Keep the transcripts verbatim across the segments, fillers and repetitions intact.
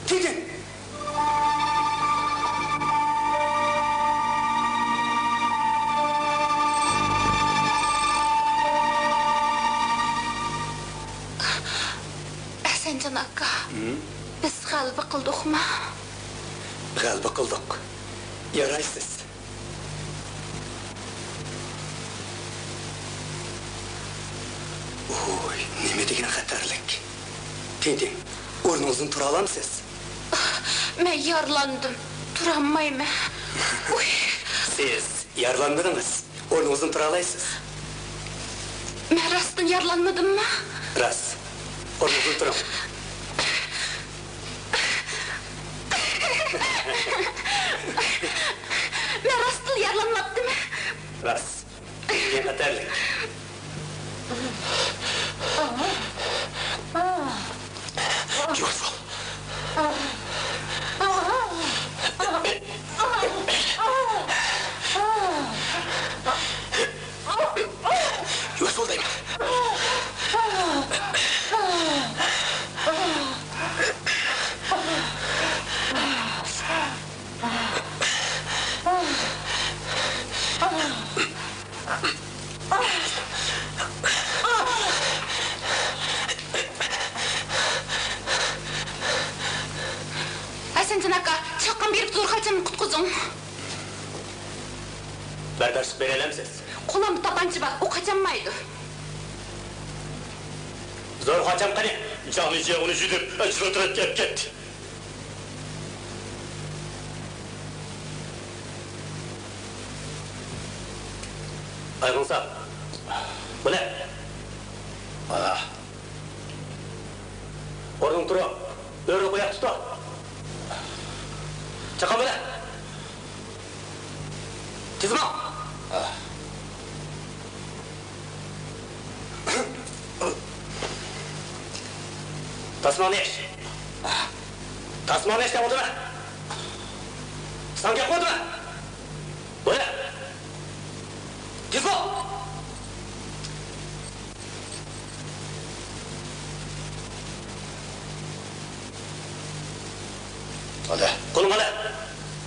تىڭتىڭ! ئەسەنجان ئاكا، ھىم؟ بىز غەلىبە قىلدۇقمۇ؟ غەلىبە قىلدۇق. يارايسىز. ۋوي، نېمە دېگەن خەتەرلىك! تىڭتىڭ، ئورنىڭىزدىن تۇرالامسىز؟ مەن يارىلاندىم، تۇرالمايمەن. ئۇي. سىز يارىلانمىدىڭىز، ئورنىڭىزدىن تۇرالايسىز. مەن راستتىن يارىلانمىدىممۇ؟ راست. ئورنىڭىزدىن تۇرۇڭ. مەن راستتىن يارىلانماپتىمەن. راست. بىڭ خەتەرلىك. يول سال. يول سال دەيمەن. ھەسەنجان ئاكا، چاققان بېرىپ زورخاچامنى قۇتقۇزۇڭ. بەرداشلىق بېرەلەمسىز؟ قولۇمدا تاپانچا بار، ئۇ قاچالمايدۇ. زورخاچام قېنى؟ جاڭلىجيې ئۇنى يۈدۈپ، چىرىلدىرىپ كەپ كەتتى. ئايغىڭسا. بۇنى. ئورنۇڭ تۇرۇڭ. ئۆرە قوياق تۇتۇڭ. چاققان بۇنى. تېزمۇ؟ تاسماڭنى ئېچ. تاسماڭنى ئېچ دەۋاتىمەن. ساڭا گەپ قىلىۋاتىمەن. بولە. تېز بول. ئالە. قولۇڭ ئالە.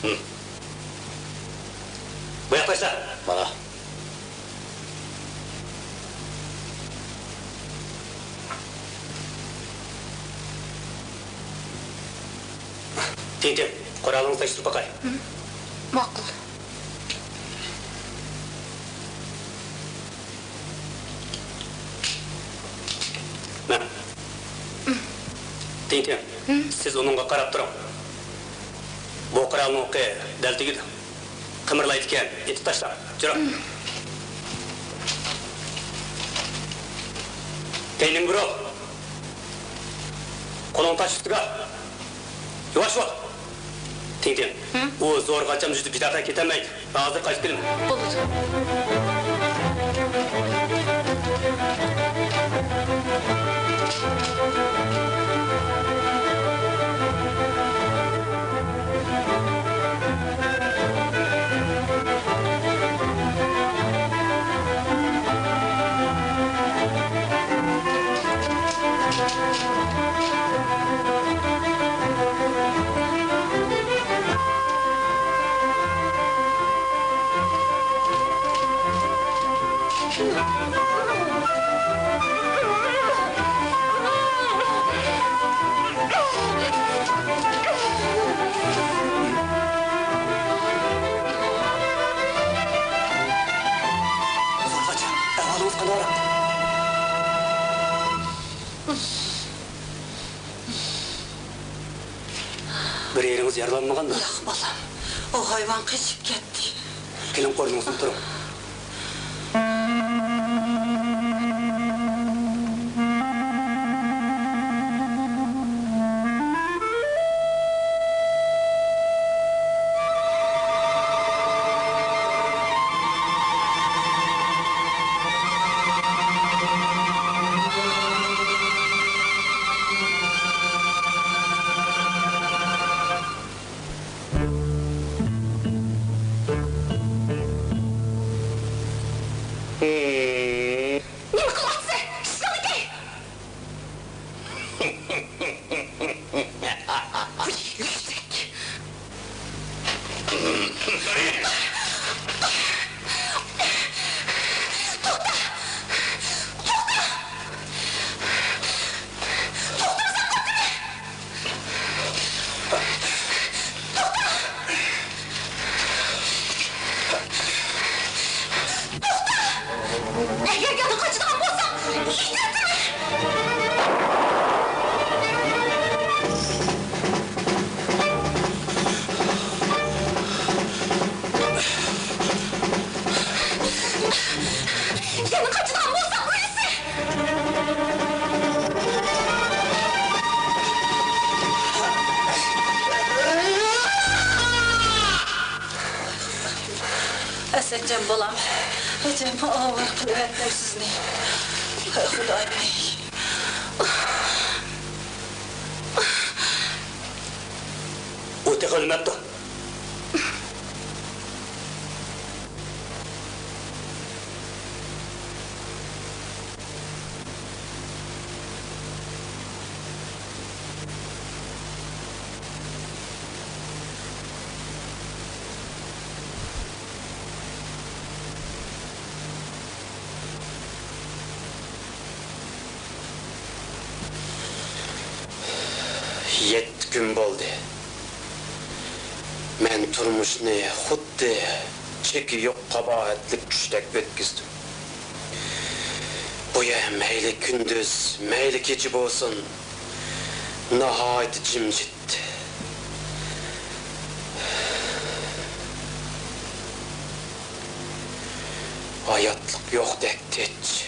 ھىم. بۇ ياققا تاشلا. مانا. تىڭتىڭ، قورالىڭىزنى تەكشۈرۈپ باقاي. ھىم. ماقۇل. مەن. تىڭتىڭ، ھىم. سىز ئۇنىڭغا قاراپ تۇرۇڭ. بۇ قورالنىڭ ئوقى دەل تېگىدۇ. قىمىرلايدىكەن، ئېتىپ تاشلاڭ. جۈرۈڭ. تەينىڭ بۇرۇ. قولۇڭ تاش ئۈستىگە. ياۋاش بول. تىڭتىڭ. ھىم؟ ئۇ زورخاچام يۈدۈپ بىداتا كېتەلمەيدۇ. ھازىر قايتىپ كېلىمەن. بولىدۇ. زورخاچام، ئەھۋالىڭىز قانداقراق؟ بىر يېرىڭىز يارىلانمىغاندا؟ ياق، بالام. ئۇ ھايۋان قېچىپ كەتتى. كېلىڭ، ئورنىڭىزدىن تۇرۇڭ. ئەجەم بالام، ئەجەم ئاۋارە قىلىۋەتتىم سىزنى. خۇدايىم. ئۇ تېخى ئۆلمەپتۇ. يەتتە كۈن بولدى. مەن تۇرمۇشنى خۇددى چېكى يوق قاباھەتلىك چۈشتەك ئۆتكۈزدۈم. بۇ يەر مەيلى كۈندۈز، مەيلى كېچە بولسۇن، ناھايىتى جىمجىت. ھاياتلىق يوقتەك تىنچ.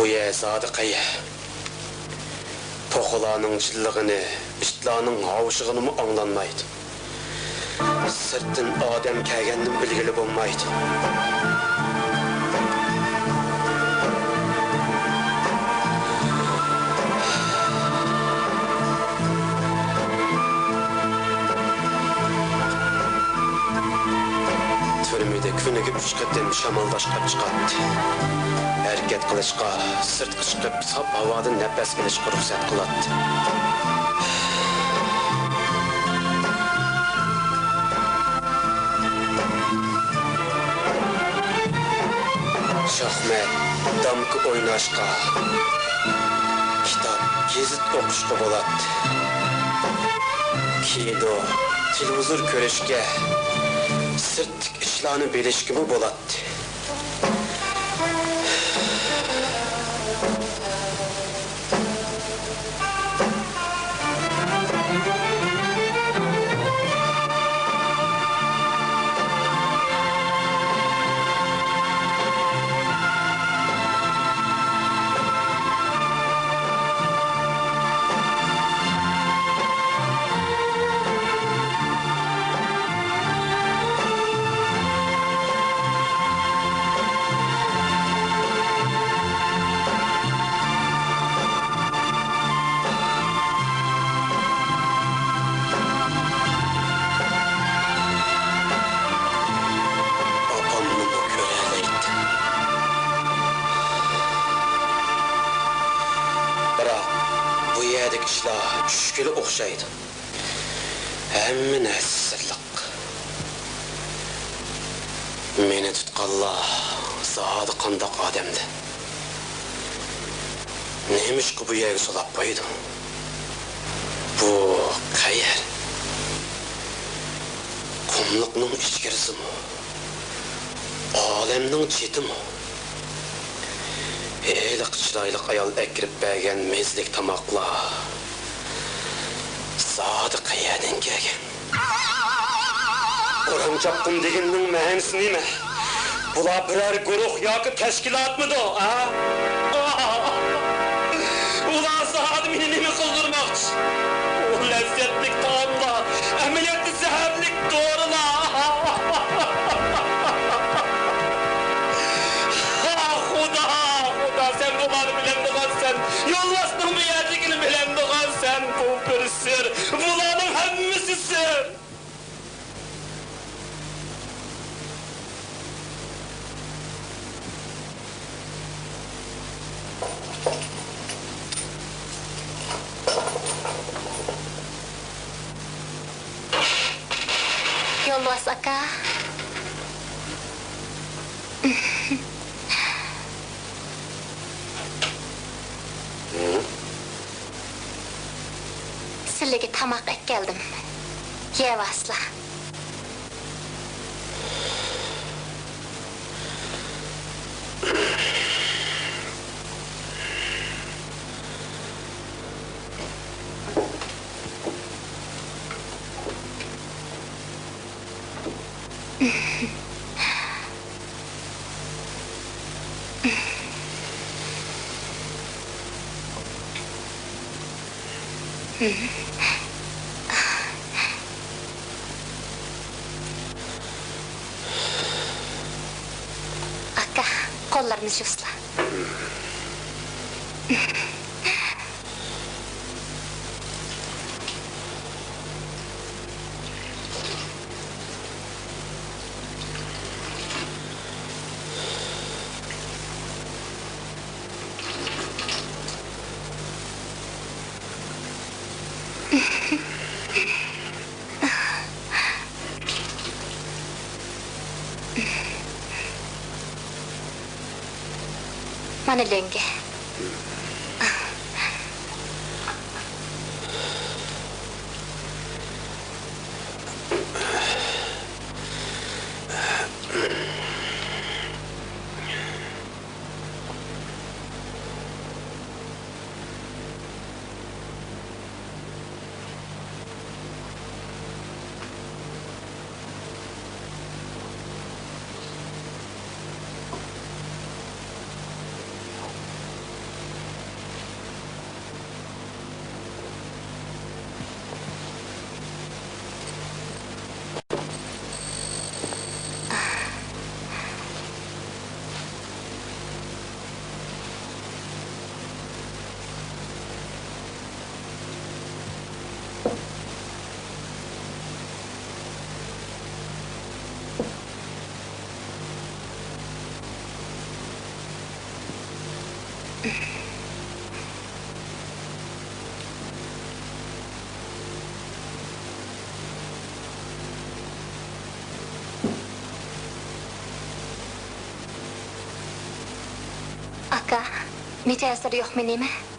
بۇ يەر زادى قەيەر؟ توخۇلارنىڭ چىللىغىنى، ئىتلارنىڭ ھاۋشىغىنىمۇ ئاڭلانمايدۇ. سىرتتىن ئادەم كەلگەننىمۇ بىلگىلى بولمايدۇ. تۈرمىدە كۈنىگە ئۈچ قېتىم شامالداش قاچىقاتتى. ھەرىكەت قىلىشقا، سىرتقا چىقىپ، ساپ ھاۋادىن نەپەس ئېلىشقا رۇخسەت قىلاتتى. شاھمات، دامكا ئويناشقا، كىتاب، گېزىت ئوقۇشقا بولاتتى. كىنو، تېلېۋىزور كۆرۈشكە، سىرتتىكى ئىشلارنى بىلىشكىمۇ بولاتتى. ئاپامنىمۇ كۆرەلەيتتىم. بىراق، بۇ يەردىكى ئىشلار چۈشكىلا ئوخشايدۇ. ھەممە نەرسە سىرلىق. مېنى تۇتقانلار زادى قانداق ئادەمدى؟ نېمىشقا بۇ يەرگە سولاپ قويدۇ؟ بۇ قەيەر؟ قۇملۇقنىڭ ئىچكىرىسىمۇ؟ ئالەمنىڭ چېتىمۇ؟ ھېلىقى چىرايلىق ئايال ئەكىرىپ بەرگەن مېزىلىك تاماقلار زادى قەيەردىن كەلگەن؟ ئورام چاپقۇن دېگىنىنىڭ مەنىسى نېمە؟ بۇلار بىرەر گۇرۇھ ياكى تەشكىلاتمىدۇ، ھە؟ ئۇلار زادى مېنى نېمە قىلدۇرماقچى؟ ئۇ لەززەتلىك تائاملار ئەمەلىيەتتە زەھەرلىك دورىلار. خۇدا، خۇدا، سەن يولۋاس ئاكا. سىلىگە تاماق ئەكەلدىم. يەۋالسىلا. ئاكا، قوللىرىنى يۇسلا. مانا لۆڭگە. ئاكا، مىجەزلىرى يوقمۇ نېمە؟